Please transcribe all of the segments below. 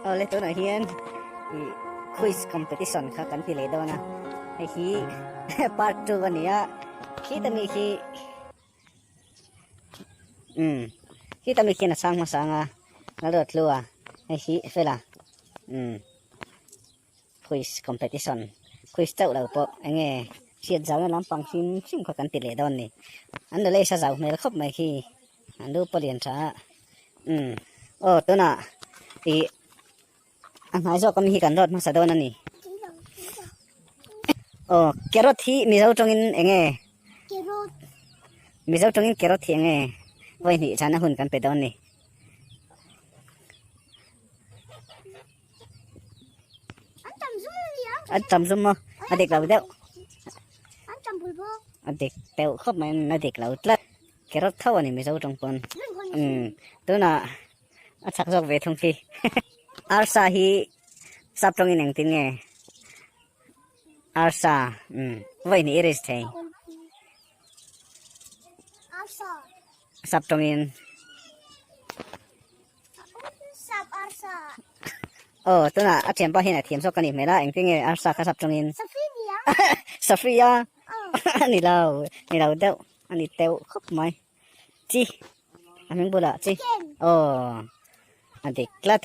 Awle tunah hian ih quiz competition kha kan ti leh dawn a hei hi part 2 a ni a khita mi khi um khita mi khian a chhang hmasa ang a Lalruathlua a hei hi fela um quiz competition quiz chauh lo pawh eng nge hriat zauhna lampang hrim hrim kha kan ti leh dawn a ni an knowledge a zau hmel khawp mai khi an lu pawh lian tha a umm aw tunah ih a hnai zawk ami hi kan rawt hmasa dawn a ni aw carrot hi mizo tawngin eng nge mizo tawngin carrot hi eng nge vawi hnih chhana hun kan pe dawn a ni. An tam zum maw a dik lo deuh a dik deuh khawp mai a dik lo tlat carrot tho a ni mizo tawng pawn umm tunah a chak zawk ve thung khi arsa hi sap tawngin engtin nge arsa umm vawi hnih i risk thei sap tawngin. Aw tunah a thianpa hian a thiam zawk ka nih hmel a engtin nge arsa kha sap tawngin Safri a a ni lo ni lo deuh a ni teuh khawp mai chi a hming bulah chi aw a dik tlat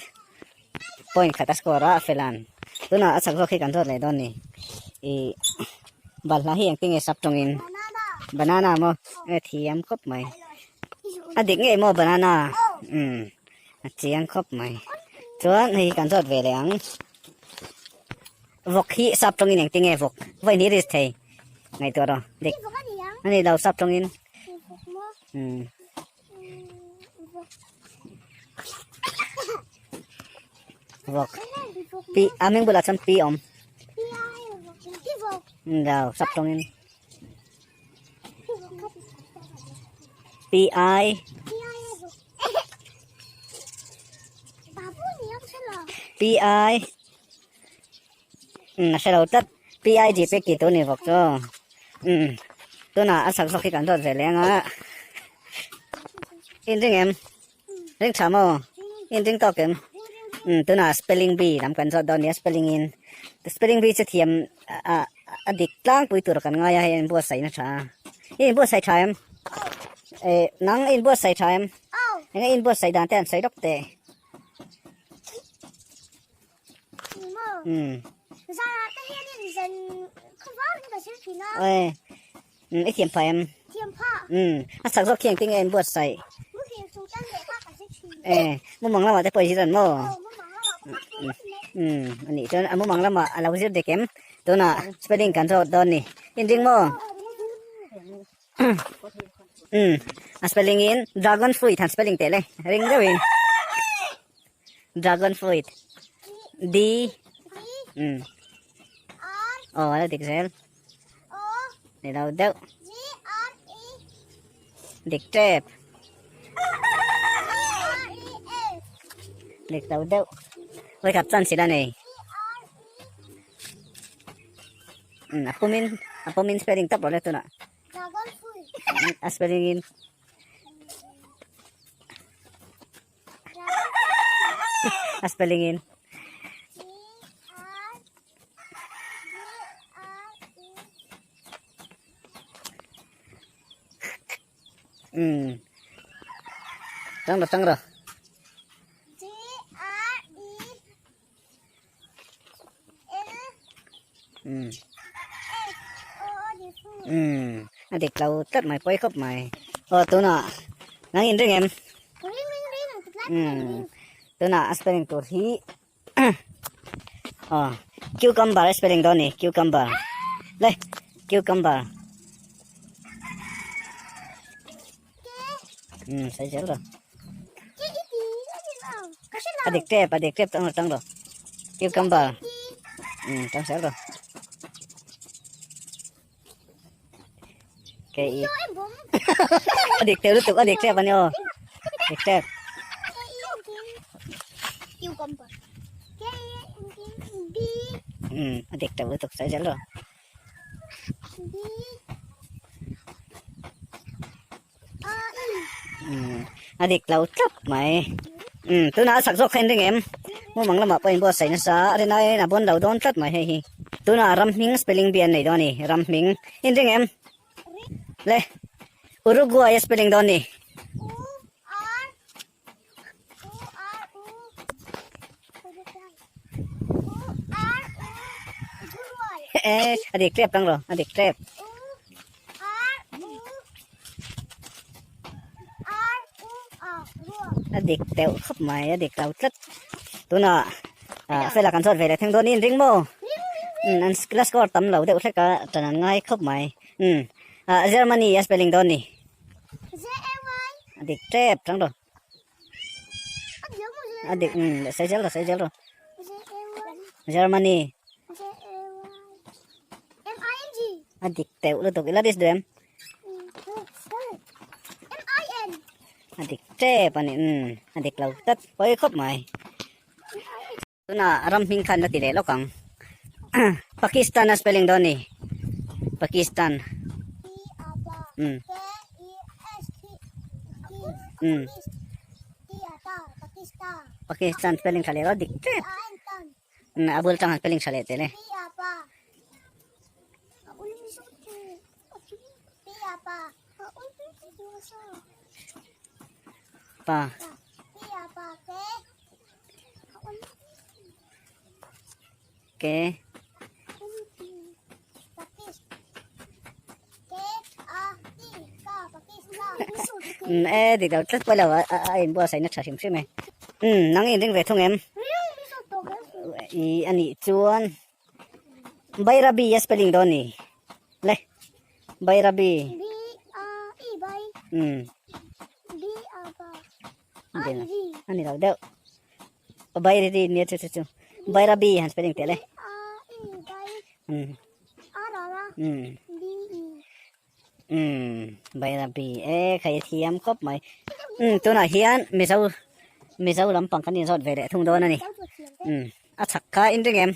point khat a score a a fel an tunah a chak zawk hi kan zawt leh dawn ni ih balhla hi engtin nge sap tawngin banana maw e thiam khawp mai. A dik ngei maw banana umm a chiang khawp mai chuan hei hi kan zawt ve leh ang vawk hi sap tawngin engtin nge vawk vawi hnih risk thei ngaihtuah rawh dik a ni lo sap tawngin umm vawk pi a hming bulah chuan pi awm lo sap tawngin. P I P I um a hrelo tlat P I G pek tih tur ni bawk chu um tunah a sak zawk hi kan zawt ve leng a in ring em ring tha maw in ring tawk em um tunah spelling bee lam kan zawt dawn nia spelling in spelling bee chu thiam a a dik tlangpui tur kan ngai a hei a inbuatsaih na tha a i inbuatsaih tha em eh nang i inbuatsaih tha em eng a inbuatsaih dan te an sawi lawk teh um eh um i thiam phah em um a sak zawk khi engtin nge a inbuatsaih eh mumang lamah te pawh i zir an maw um anih chuan a mumang lamah a lo zir dik em tunah spelling kan zawt dawn ni inring maw um a spelling in dragon fruit han spelling teh le ring deuhin dragon fruit d um aw a lo dik zel. Ni lo deuh. Dik tep. Dik lo deuh. Oi kap chan sila nei. A pumin a pumin spelling tap lo le tuna. A spelling in. A spelling in. Um. Tang ro tang ro. Um. Um. A dik lo tlat mai pawi khawp mai. Aw tunah nang in ring em? Um. Tunah a spelling tur hi aw cucumber a spelling dawn ni cucumber. Le cucumber. Um sai zel ro. A dik tep a dik tep tang ro tang ro. Cucumber. Um tang zel ro. Ke i. A dik tep lutuk a dik tep ani aw. Dik tep. Um a dik tep lutuk sai zel ro. A dik lo tlat mai. Tunah a sak zawk kha in ring em? Mumang lamah pawh inbuatsaih nasa a, rin aiin a bawn lo dawn tlat mai hei hi. Tunah ram hming spelling bee an nei dawn a ni, ram hming. Inring em? Le, Uruguay a spelling dawn ni. E, a dik tep tang rawh, a dik tep. A dik teuh khawp mai, a dik lo tlat. Tunah fela kan zawt ve leh theng dawn niin ring maw? An la score tam lo deuh hlek a, ṭan an ngai khawp mai. Germany a spelling dawn ni. A dik tep tang rawh. A dik, sawi zel rawh, sawi zel rawh. Germany. A dik teuh lutuk, i la dis duh em? A dik tep a ni, a dik lo tlat pawi khawp mai. Tunah ram hming khan la ti leh lawk ang. Pakistan a spelling dawn ni. Pakistan. Pakistan spelling tha leh rawh dik tep. A bul tang han spelling tha leh tel e. Pa. Ke. E dik lo tlat pawh lo a a inbuatsaihna tha hrim hrim e. Nang in ring ve thung em? I a nih chuan Bairabi a spelling dawn ni. Le Bairabi. B A E bai. B A ba. A ni lo deuh. Bairabi nia chu chu chu. Bairabi han spelling teh le. B A E bai. R R A. B E. Bairabi e khai thiam khawp mai. Tunah hian Mizo Mizo lampang kan inzawt ve leh thung dawn a ni. A chhak kha in ring em?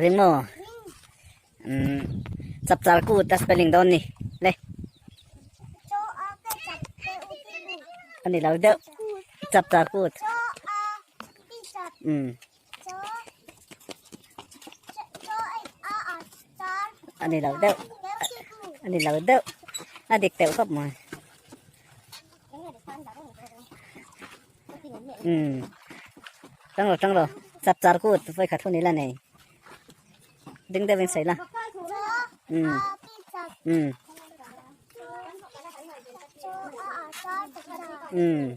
Ring maw? Chapchar kut a spelling dawn ni. Le. A ni lo deuh. Chapchar kut. A ni lo deuh. A ni lo deuh. A dik deuh khawp mai. Umm tang rawh tang rawh chap char kut vawi khat hun ila nei ding deuh in sawi la umm umm umm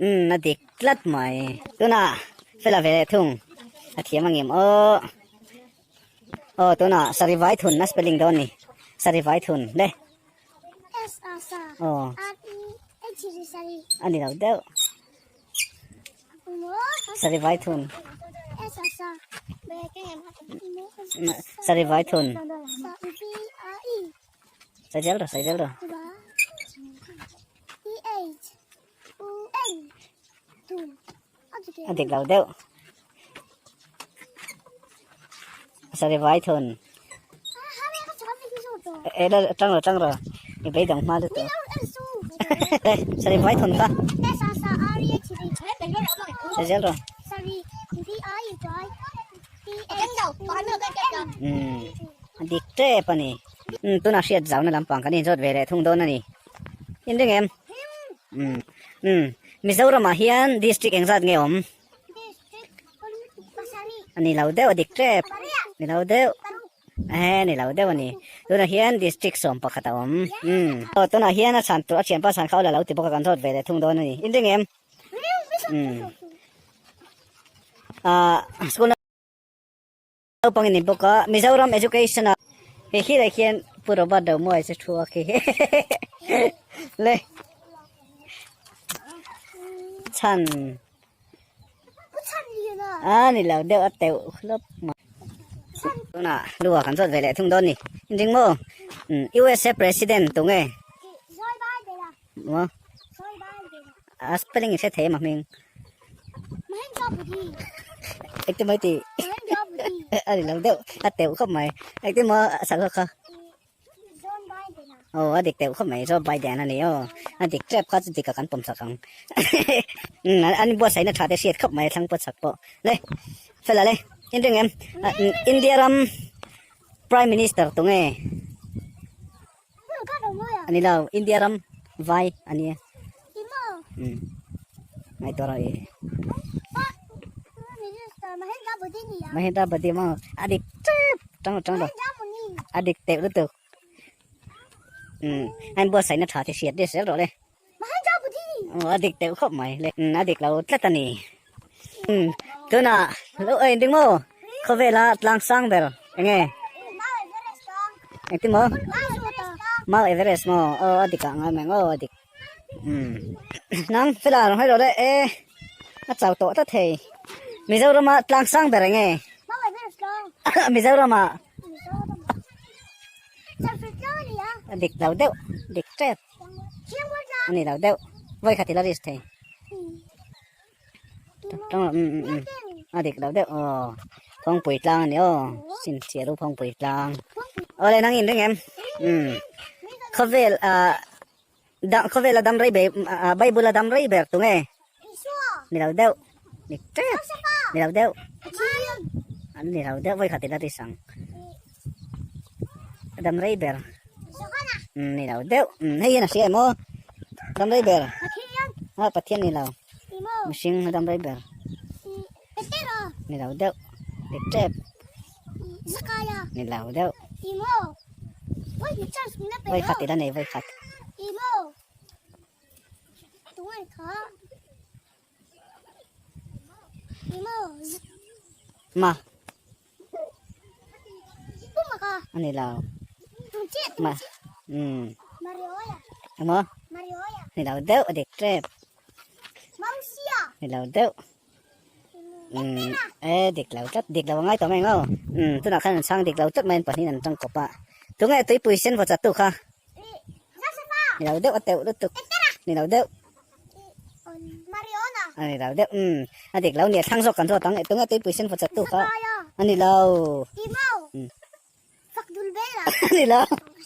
umm a dik tlat mai tunah fela ve leh thung a thiam ang em aw aw tunah sarivai thun a spelling dawn ni sarivai thun le. Aw a ni lo deuh sari vai thun sari vai thun sai zel rawh sai zel rawh a dik lo deuh sari vai thun e la tang rawh tang rawh i beidang hma lutuk sari vai thun kha sai zel rawh umm a dik tep a ni umm tunah hriat zauna lampang kan inzawt ve leh thung dawn a ni inring em. Umm umm Mizoramah hian district engzat nge awm? A ni lo deuh a dik tep ni lo deuh ehe ni lo deuh a ni tunah hian district 11 a awm umm aw tunah hian a chhan tur a thianpa chhan kha aw la lo ti bawk a kan zawt ve leh thung dawn a ni inring em umm ah school Naupang in ni bawk a, Mizoram Education ah hei khi leh khian Pu Robert Domuai chu thu a khi le chhan a ni lo deuh a teuh hlawp mai tunah lua kan zawt ve leh thung dawn ni inring maw USA President tunge maw a spelling i hre thei em a hming engtin mai tih a ni lo deuh a teuh khawp mai engtin maw a sak zawk kha. Aw a dik deuh khawp mai Joe Biden a ni aw. A dik tep kha chu dik a kan pawm chak ang. Umm an buatsaihna tha te hriat khawp mai a thlang pawt chak pawh. Le fela le in ring em? India ram Prime Minister tunge? A ni lo India ram vai a nia. Umm ngaihtuah rawh i. Mahendra Bodi maw a dik tep tang tang rawh a dik teuh lutuk. Umm a inbuatsaihna tha te hriat ri zel rawh le. Aw a dik deuh khawp mai le. Umm a dik lo tlat a ni. Umm tunah lo en ding maw khawvela tlang sang ber eng nge? Engtin maw? Mount Everest maw? Aw a dik ah ngai mai ang aw a dik. Umm nang fela rawn hawi rawh le e a chau tawh tlat thei. Mizorama tlang sang ber eng nge? Mizorama. A dik lo deuh dik tep a ni lo deuh vawi khat ila risk thei a dik lo deuh aw phawngpui tlang a ni aw sin chhiah ru phawngpui tlang awle nang in ring em umm khawvel ah dang khawvel a dam rei ber bible a dam rei ber tunge ni lo deuh dik tep ni lo deuh an ni lo deuh vawi khat ila risk ang. Dam rei ber ni lo deuh hei hian a hria em aw dam rei ber a Pathian ni lo mihring a dam rei ber ni lo deuh dik tep ni lo deuh vawi khat ila nei vawi khat. Ma. A ni lo. Ma. Umm. Emaw? Ni lo deuh a dik tep. Ni lo deuh. Umm. E dik lo tlat dik lo a ngai tawh mai ang aw. Umm tunah khan an chhang dik lo tlat mai an pahnihin an tang kawp a. Tunge tuipui sen vaw chattu kha? Ni lo deuh a teuh lutuk. Ni lo deuh. A ni lo deuh umm a dik lo nia thlang zawk kan zawt ang tunge tuipui sen vaw chattu kha a ni lo a ni lo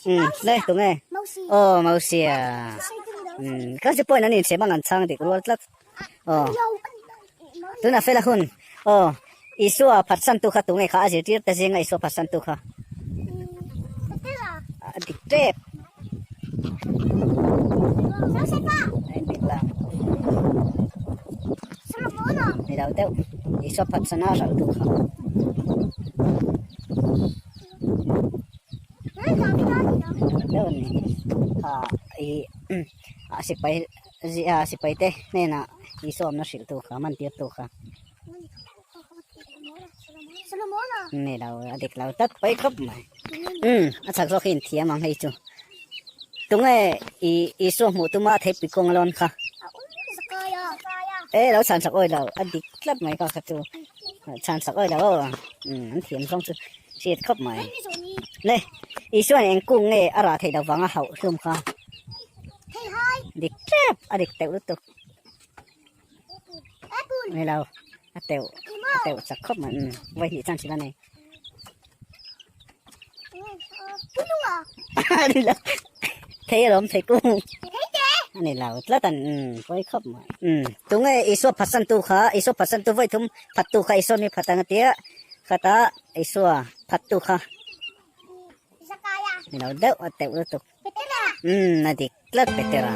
umm le tunge aw Mausia umm ka chu pawhin an inchhe bang an chhang dik rual tlat aw tunah fela hun aw Isua phatsantu kha tunge kha a zirtir te zinga Isua phatsantu kha a dik tep ni lo deuh Isua phatsana a hralh tu kha deuh a ni a ih a sipai sipai te hnenah Isua awmna hrilh tu kha man tir tu kha. Ni lo a dik lo tlat pawi khawp mai umm a chhak zawk hi inthiam ang hei chu tunge i Isua hmuh tuma a theipui kawng a lawn kha e lo chhan sak awi lo a dik tlat mai kha kha chu chhan sak awi lo aw umm an thiam zawng chu hriat khawp mai le Isua'n eng kung nge a rah theih loh vanga hauh hlum kha dik tep a dik teuh lutuk. Ni lo a teuh a teuh chak khawp mai umm vawi hnih chuan thil a nei ni lo thei alawm thei kung a ni lo tlat an umm pawi khawp mai umm tunge Isua phatsan tu kha Isua phatsan tu vawi thum phat tu kha Isua mi phat ang a tia khata Isua phat tu kha ni lo deuh a teuh lutuk umm a dik tlat Petera.